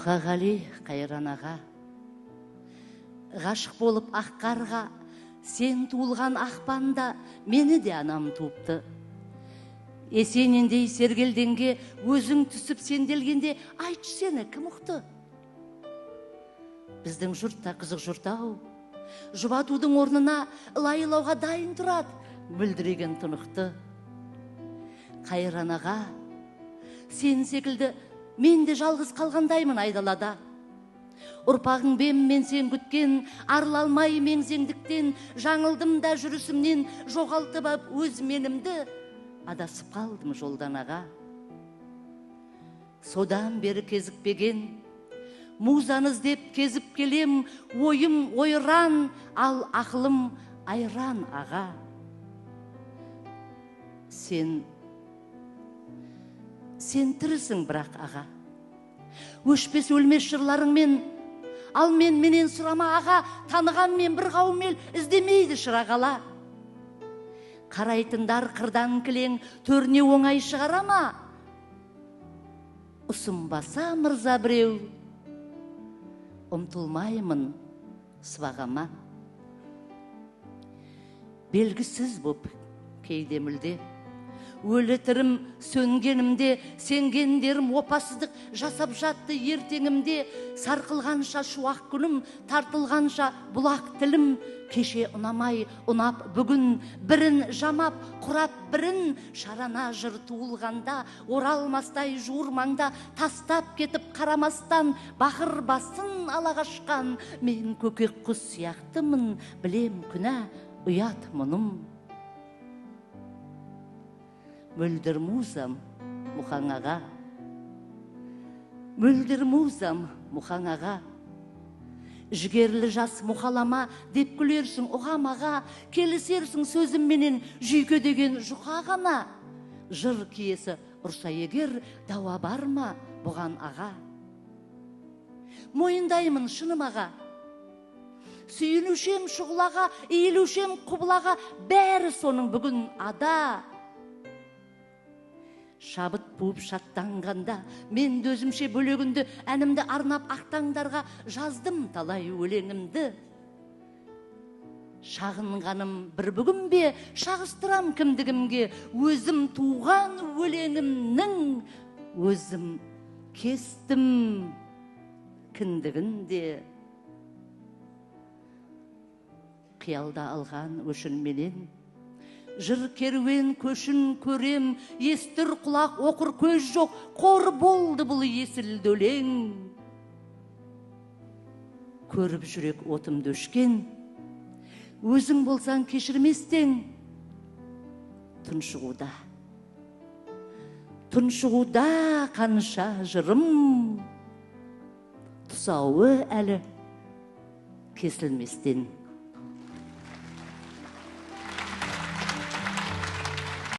Мұқағали Қайран аға, ғашық болып ақ қарға, сен туылған ақпанда мені де анам туыпты. Есениндей сергелденге өзің түсіп сенделгенде айтшы сені кім ұқты? Біздің жұрт та қызық жұрт ау. Жұбатудың орнына ылайлауға дайын тұрады мөлдіреген тұнықты. Қайран аға, сен секілді мен де жалғыз қалғандаймын айдалада. Ұрпағың бем мен сен күткен, арыла алмай меңзеңдіктен, жаңылдым да жүрісімнен, жоғалтып ап өз менімді, адасып қалдым жолдан аға. Содан бері кезікпеген, музаны іздеп кезіп келем, ойым ойран, ал ақылым айран аға. Сен тірісің бірақ аға. Өшпес өлмес жырларыңмен, ал мен менен сұрама аға, таныған мен бір қауым ел іздемейді шырағала. Қарайтындар қырдан кілең, төріне оңай шығара ма? Ұсынбаса мырза біреу, ұмтылмаймын сыбағама. Белгісіз боп кейде мүлде, өлі тірім сөнгенімде, сенгендерім опасыздық жасап жатты ертеңімде. Сарқылғанша шуақ күнім, тартылғанша бұлақ тілім, кеше ұнамай ұнап бүгін, бірін жамап құрап бірін, шарана жыр туылғанда, оралмастай жуырмаңда, тастап кетіп қарамастан, бақыр басын ала қашқан. Мен көкек құс сияқтымын, білем күнә, ұят мұным. Мөлдір музам Мұқаң аға, мөлдір музам Мұқаң аға, жігерлі жас мұқалама деп күлерсің ұғам аға, келісерсің сөзімменен жүйке деген жұқа ғана. Жыр киесі ұрса егер, дауа бар ма бұған аға? Мойындаймын шыным аға, сүйінушем шұғылаға, иілушем құбылаға, бәрі соның бүгін ада. Шабыт буып шаттанғанда, мен өзімше бөлегінді, әнімді арнап ақтаңдарға жаздым талай өлеңімді. Шағынғаным бір бүгін бе, шағыстырам кімдігімге, өзім туған өлеңімнің, өзім кестім кіндігінде. Қиялда алған өшінменен, жыр керуен көшін көрем, естір құлақ оқыр көз жоқ, қор болды бұл есіл өлең. Көріп жүрек отымды өшкен, өзің болсаң кешірместен, тұншығуда, тұншығуда қанша жырым, тұсауы әлі кесілместен.